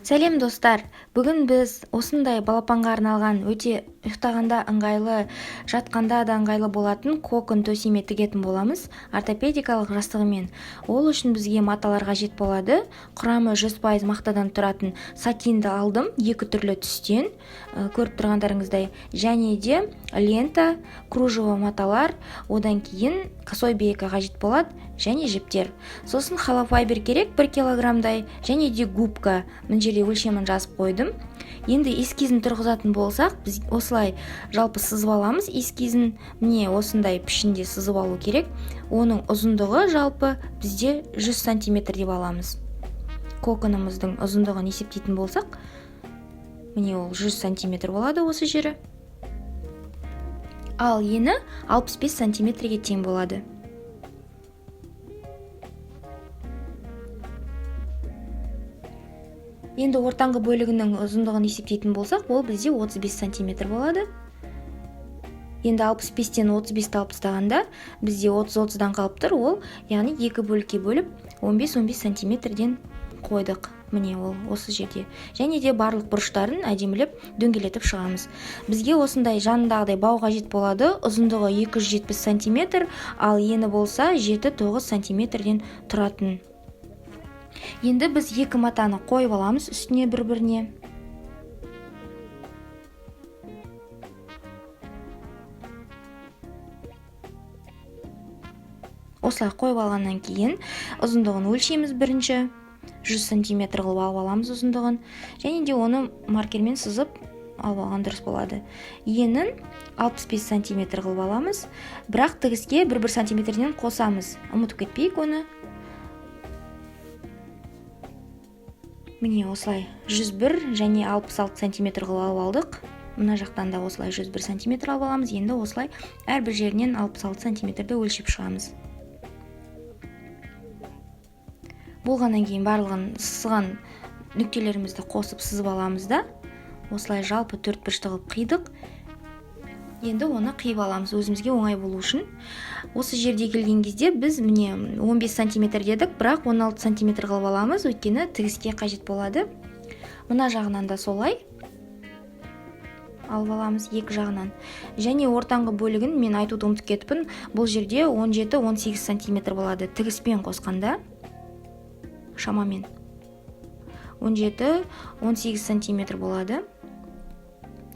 Сәлем, достар! Бүгін біз осындай балапанға арналған, өте ұйықтағанда ыңғайлы, жатқанда да ыңғайлы болатын кокон төсеме тігетін боламыз ортопедикалық жастығымен. Ол үшін бізге маталар қажет болады. Құрамы 100% мақтадан тұратын сатинді алдым, екі түрлі түстен, көріп тұрғандарыңыздай, және де лента, кружево маталар, одан кейін косой бейка қажет болады және жіптер. Сосын холофайбер керек 1 килограммдай және де губка. Мына жерде өлшемін жазып қойдым. Енді эскизін тұрғызатын болсақ, біз осылай жалпы сызып аламыз эскизін. Міне, осындай пішінде сызып алу керек. Оның ұзындығы жалпы бізде 100 сантиметр деп аламыз. Коконымыздың ұзындығын есептейтін болсақ, міне, ол 100 сантиметр болады осы жері. Ал ені 65 сантиметрге тең болады. Енді ортаңғы бөлігінің ұзындығын есептейтін болсақ, ол бізде 35 сантиметр болады. Енді 65-тен 35-ті алып тастағанда, бізде 30-30-дан қалып тұр, ол яғни екі бөлікке бөліп 15-15 сантиметрден қойдық. Міне, ол осы жерде. Және де барлық бұрыштарын әдемілеп дөңгелетіп шығамыз. Бізге осындай жанындағыдай бау қажет болады. Ұзындығы 270 сантиметр, ал ені болса 7-9 сантиметрден тұратын. Енді біз екі матаны қойып аламыз үстіне бір-біріне. Осылай қойып алғаннан кейін ұзындығын өлшейміз бірінші. 100 сантиметр қылып алып аламыз ұзындығын. Және де оны маркермен сызып алып алған дұрыс болады. Енін 65 сантиметр қылып аламыз. Бірақ тігіске бір-бір сантиметрден қосамыз. Ұмытып кетпейік оны. Міне, осылай 101 және 66 сантиметр қылып алып алдық. Мына жақтан да осылай 101 сантиметр алып аламыз. Енді осылай әрбір жерінен 66 сантиметрді өлшеп шығамыз. Болғаннан кейін барлығын сызған нүктелерімізді қосып сызып аламыз да, осылай жалпы төрт бұрышты қылып қидық. Енді оны қиып аламыз өзімізге оңай болу үшін. Осы жерде келген кезде біз міне 15 сантиметр дедік, бірақ 16 сантиметр қылып аламыз, өйткені тігіске қажет болады. Мына жағынан да солай алып аламыз екі жағынан. Және ортаңғы бөлігін мен айтуды ұмытып кетіппін. Бұл жерде 17-18 сантиметр болады тігіспен қосқанда, шамамен 17-18 сантиметр болады.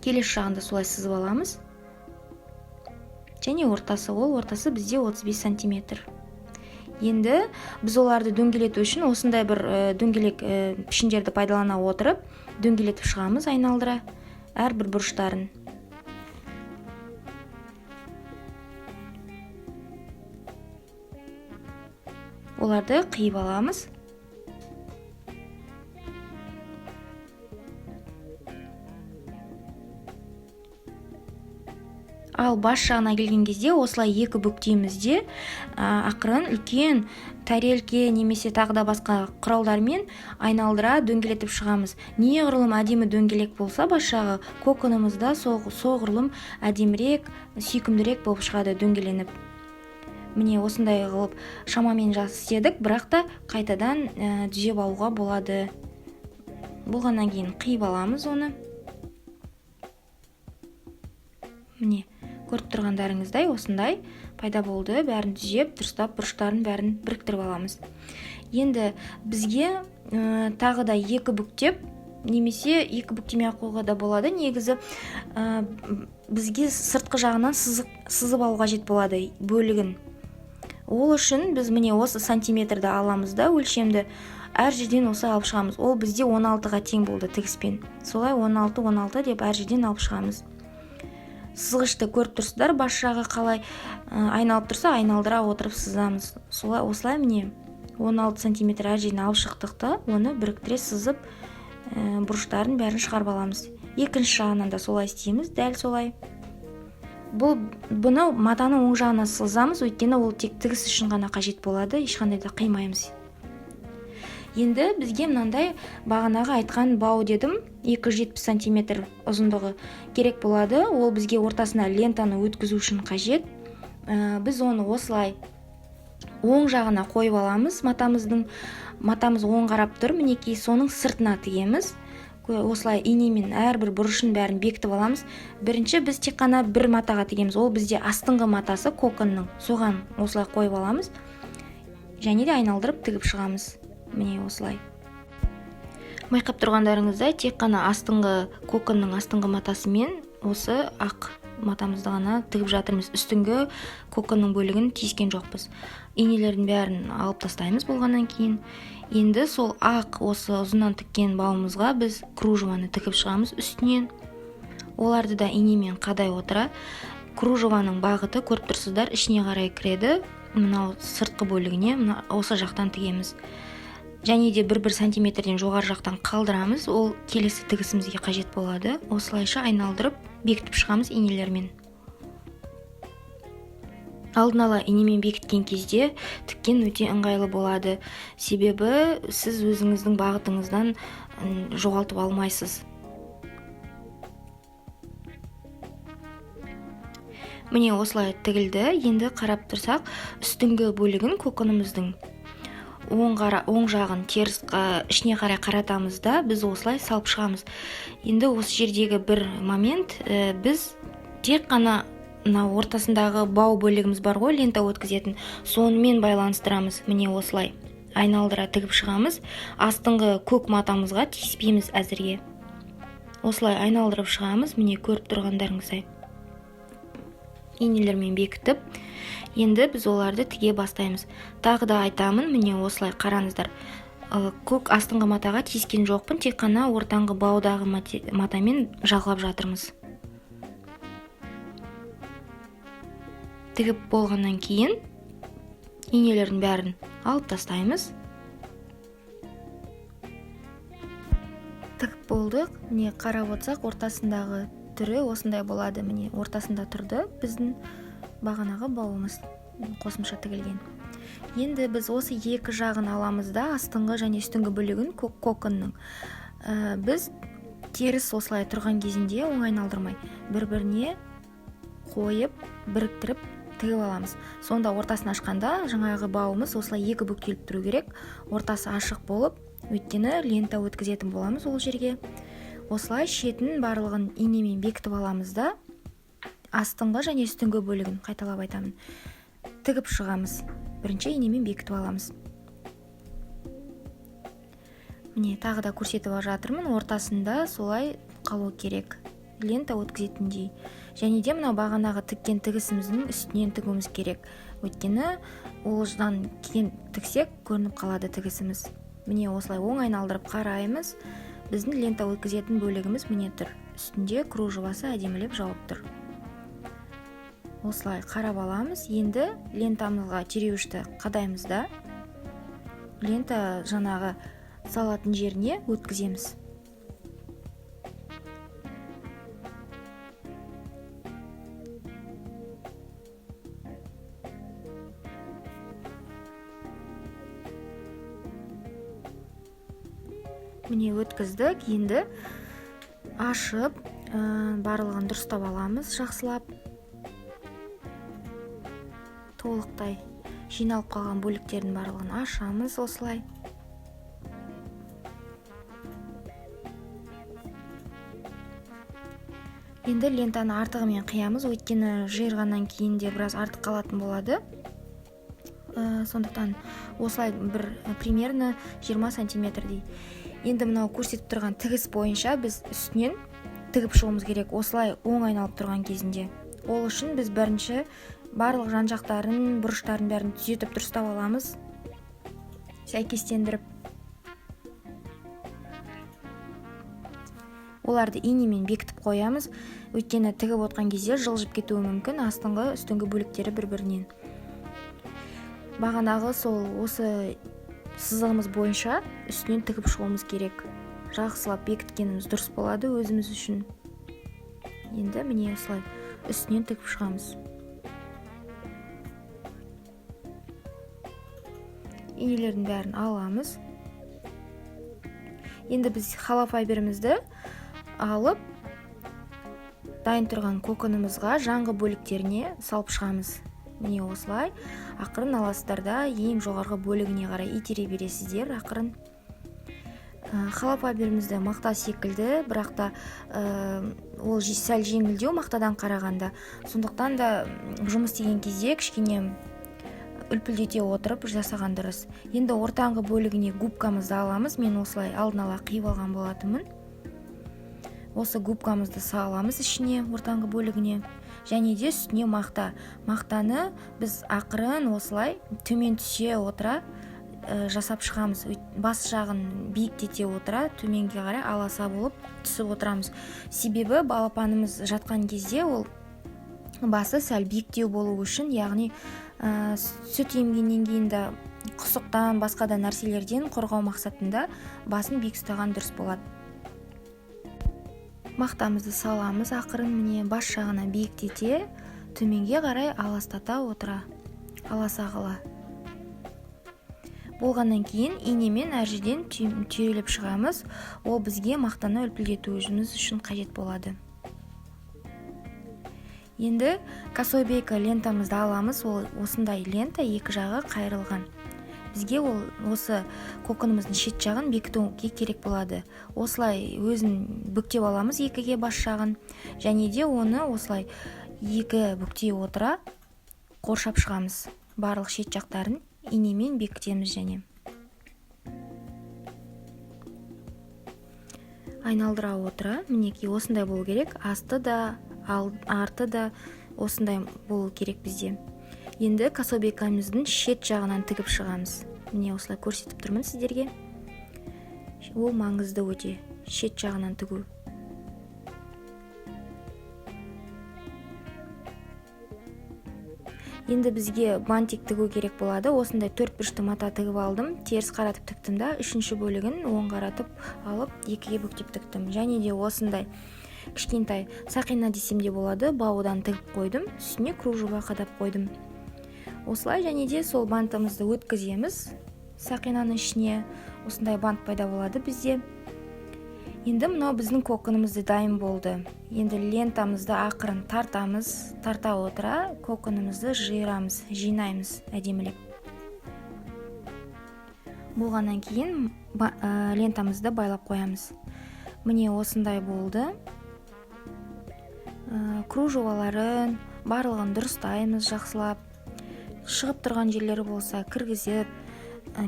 Келесі жағында солай сызып аламыз. Және ортасы, ол ортасы бізде 35 сантиметр. Енді біз оларды дөңгелету үшін осындай бір дөңгелек пішіндерді пайдалана отырып дөңгелетіп шығамыз, айналдыра әрбір бұрыштарын. Оларды қиып аламыз. Ал бас жағына келген кезде осылай екі бүктейміз де, ақырын үлкен тарелке немесе тағы да басқа құралдармен айналдыра дөңгелетіп шығамыз. Неғұрлым әдемі дөңгелек болса бас жағы, коконымыз да соғұрлым әдемірек, сүйкімдірек болып шығады дөңгеленіп. Міне, осындай қылып шамамен істедік, бірақ та қайтадан түзеп алуға болады. Болғаннан кейін қиып аламыз оны. Міне, көріп тұрғандарыңыздай осындай пайда болды. Бәрін түзеп, дұрыстап бұрыштарын бәрін біріктіріп аламыз. Енді бізге тағы да екі бүктеп, немесе екі бүктемей ақ қоюға да болады. Негізі, бізге сыртқы жағынан сызып алу қажет болады бөлігін. Ол үшін біз міне осы сантиметрді аламыз да, өлшемді әр жерден осы алып шығамыз. Ол бізде 16-ға тең болды тігіспен. Солай 16, 16 деп әр жерден алып шығамыз. Сызғышты көріп тұрсыздар, бас жағы қалай айналып тұрса, айналдыра отырып сызамыз. Солай, осылай міне 16 сантиметр әр жерден алып шықтық та, оны біріктіре сызып, бұрыштарын бәрін шығарып аламыз. Екінші жағынан да солай істейміз, дәл солай. Бұны матаның оң жағына сызамыз, өйткені ол тек тігіс үшін ғана қажет болады, ешқандай да қимаймыз. Енді бізге мынандай бағанағы айтқан бау дедім, 270 сантиметр ұзындығы керек болады. Ол бізге ортасына лентаны өткізу үшін қажет. Біз оны осылай оң жағына қойып аламыз матамыздың. Матамыз оң қарап тұр, мінекей, соның сыртына тігеміз. Осылай инемен әрбір бұрышын бәрін бекітіп аламыз. Бірінші біз тек қана бір матаға тігеміз. Ол бізде астыңғы матасы коконның. Соған осылай қойып аламыз. Және де айналдырып тігіп шығамыз. Міне осылай. Байқап тұрғандарыңыздай, тек қана астыңғы коконның астыңғы матасымен осы ақ матамызды ғана тігіп жатырмыз. Үстіңгі коконның бөлігін тиіскен жоқпыз. Инелердің бәрін алып тастаймыз болғаннан кейін. Енді сол ақ осы ұзыннан тіккен бауымызға біз кружеваны тігіп шығамыз үстінен. Оларды да инемен қадай отыра. Кружеваның бағыты көріп тұрсыздар, ішіне қарай кіреді. Мынау сыртқы бөлігіне, мына осы жақтан тігеміз. Және де бір-бір сантиметрден жоғары жақтан қалдырамыз. Ол келесі тігісімізге қажет болады. Осылайша айналдырып бекітіп шығамыз инелермен. Алдын ала инемен бекіткен кезде тіккен өте ыңғайлы болады. Себебі сіз өзіңіздің бағытыңыздан жоғалтып алмайсыз. Міне осылай тігілді. Енді қарап тұрсақ, үстіңгі бөлігін коконымыздың оң жағын теріс ішіне қарай қаратамыз да, біз осылай салып шығамыз. Енді осы жердегі бір момент, біз тек қана мына ортасындағы бау бөлігіміз бар ғой, лента өткізетін, сонымен байланыстырамыз. Міне осылай айналдыра тігіп шығамыз. Астыңғы көк матамызға тиіспейміз әзірге. Осылай айналдырып шығамыз, міне көріп тұрғандарыңыздай. Инелермен бекітіп, енді біз оларды тіге бастаймыз. Тағы да айтамын, міне осылай қараңыздар. Көк астыңғы матаға тиіскен жоқпын, тек қана ортаңғы баудағы матамен жалғап жатырмыз. Тігіп болғаннан кейін инелердің бәрін алып тастаймыз. Тігіп болдық. Міне қарап отырсақ, ортасындағы түрі осындай болады. Міне ортасында тұрды біздің бағанағы бауымыз қосымша тігілген. Енді біз осы екі жағын аламыз да, астыңғы және үстіңгі бөлігін коконның. Біз теріс осылай тұрған кезінде оң айналдырмай бір-біріне қойып, біріктіріп тігіп аламыз. Сонда ортасын ашқанда жаңағы бауымыз осылай екі бүктеліп тұру керек. Ортасы ашық болып, өйткені лента өткізетін боламыз ол жерге. Осылай шетін барлығын инемен бекітіп аламыз да, астыңғы және үстіңгі бөлігін қайталап айтамын, тігіп шығамыз. Бірінші инемен бекітіп аламыз. Міне тағы да көрсетіп жатырмын, ортасында солай қалу керек, лента өткізетіндей. Және де мынау бағанағы тіккен тігісіміздің үстінен тігуіміз керек, өйткені олжыдан кейін тіксек көрініп қалады тігісіміз. Міне осылай оң айналдырып қараймыз. Біздің лента өткізетін бөлігіміз міне тұр. Үстінде кружевасы әдемілеп жауып тұр. Осылай қарап аламыз. Енді лентамызға тереуішті қадаймыз да, лента жаңағы салатын жеріне өткіземіз. Міне өткіздік. Енді ашып, барлығын дұрыстап аламыз, жақсылап. Толықтай жиналып қалған бөліктердің барлығын ашамыз осылай. Енді лентаны артығымен қиямыз, өйткені жиырғаннан кейін де біраз артық қалатын болады. Сондықтан осылай бір примерно 20 сантиметрдей. Енді мынау көрсетіп тұрған тігіс бойынша біз үстінен тігіп шығуымыз керек, осылай оң айналып тұрған кезінде. Ол үшін біз бірінші барлық жан-жақтарын, бұрыштарын бәрін түзетіп дұрыстап аламыз, сәйкестендіріп. Оларды инемен бекітіп қоямыз, өйткені тігіп отқан кезде жылжып кетуі мүмкін астыңғы, үстіңгі бөліктері бір-бірінен. Бағанағы сол осы сызығымыз бойынша үстінен тігіп шығуымыз керек. Жақсылап бекіткеніміз дұрыс болады өзіміз үшін. Енді міне осылай үстінен тігіп шығамыз. Инелердің бәрін аламыз. Енді біз холофайберімізді алып, дайын тұрған коконымызға жаңғы бөліктеріне салып шығамыз. Міне осылай ақырын аласыздар да, ең жоғарғы бөлігіне қарай итере бересіздер ақырын. Холофайберімізді мақта секілді, бірақ та ол сәл жеңілдеу мақтадан қарағанда. Сондықтан да жұмыс істеген кезде кішкене үлпілдете отырып жасаған дұрыс. Енді ортаңғы бөлігіне губкамызды аламыз. Мен осылай алдын ала қиып алған болатынмын. Осы губкамызды саламыз ішіне, ортаңғы бөлігіне. Және де үстіне мақта. Мақтаны біз ақырын осылай төмен түсе отыра жасап шығамыз. Бас жағын биіктете отыра төменге қарай аласа болып түсіп отырамыз. Себебі балапанымыз жатқан кезде ол басы сәл биіктеу болу үшін, яғни, сүт емгеннен кейін де құсықтан, басқа да нәрселерден қорғау мақсатында басын биік ұстаған дұрыс болады. Мақтамызды саламыз ақырын, міне бас жағына биіктете, төменге қарай аластата отыра, аласа қыла. Болғаннан кейін инемен әр жерден түйрелеп шығамыз. Ол бізге мақтаны үлпілдетуіміз үшін қажет болады. Енді косой бейка лентамызды аламыз. Ол осындай лента, екі жағы қайырылған. Бізге ол осы коконымыздың шет жағын бекітуге керек болады. Осылай өзін бүктеп аламыз екіге бас жағын, және де оны осылай екі бүктей отыра қоршап шығамыз. Барлық шет жақтарын инемен бекітеміз және айналдыра отыра, мінекей осындай болу керек. Асты да, арты да осындай болу керек бізде. Енді кособекамыздың шет жағынан тігіп шығамыз. Міне осылай көрсетіп тұрмын сіздерге. Ол маңызды өте, шет жағынан тігу. Енді бізге бантик тігу керек болады. Осындай төрт бұрышты мата тігіп алдым. Теріс қаратып тіктім да, үшінші бөлігін оң қаратып алып, екіге бүктеп тіктім. Және де осындай кішкентай сақина десем де болады, баудан тігіп қойдым, үстіне кружева қадап қойдым. Осылай және де сол бантымызды өткіземіз сақинаның ішіне. Осындай бант пайда болады бізде. Енді мынау біздің коконымыз дайын болды. Енді лентамызды ақырын тартамыз, тарта отыра коконымызды жиырамыз, жинаймыз әдемілеп. Болғаннан кейін лентамызды байлап қоямыз. Міне осындай болды. Кружеваларын барлығын дұрыстаймыз жақсылап. Шығып тұрған жерлері болса кіргізіп,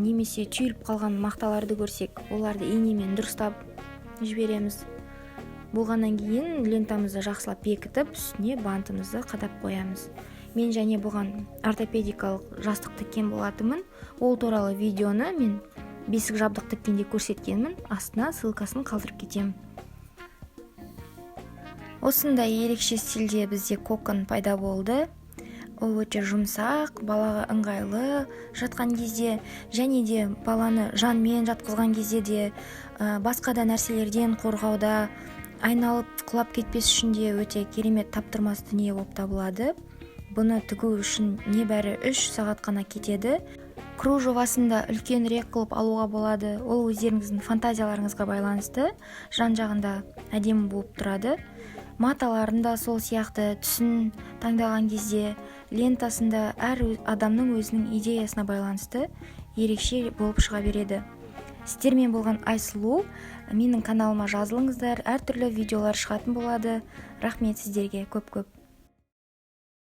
немесе түйіліп қалған мақталарды көрсек, оларды инемен дұрыстап жібереміз. Болғаннан кейін лентамызды жақсылап бекітіп, үстіне бантымызды қадап қоямыз. Мен және бұған ортопедикалық жастық тіккен болатынмын. Ол туралы видеоны мен бесік жабдық тіккенде көрсеткенмін. Астына ссылкасын қалдырып кетемін. Осындай ерекше стильде бізде кокон пайда болды. Ол өте жұмсақ, балаға ыңғайлы жатқан кезде, және де баланы жанмен жатқызған кезде де, басқа да нәрселерден қорғауда, айналып құлап кетпес үшін де өте керемет таптырмас дүние болып табылады. Бұны тігу үшін небәрі 3 сағат қана кетеді. Кружевасын да үлкенірек қылып алуға болады. Ол өздеріңіздің фантазияларыңызға байланысты, жан жағында әдемі болып тұрады. Маталарын да сол сияқты түсін таңдаған кезде, лентасында әр адамның өзінің идеясына байланысты ерекше болып шыға береді. Сіздермен болған Айсұлу, менің каналыма жазылыңыздар, әртүрлі видеолар шығатын болады. Рахмет сіздерге көп-көп.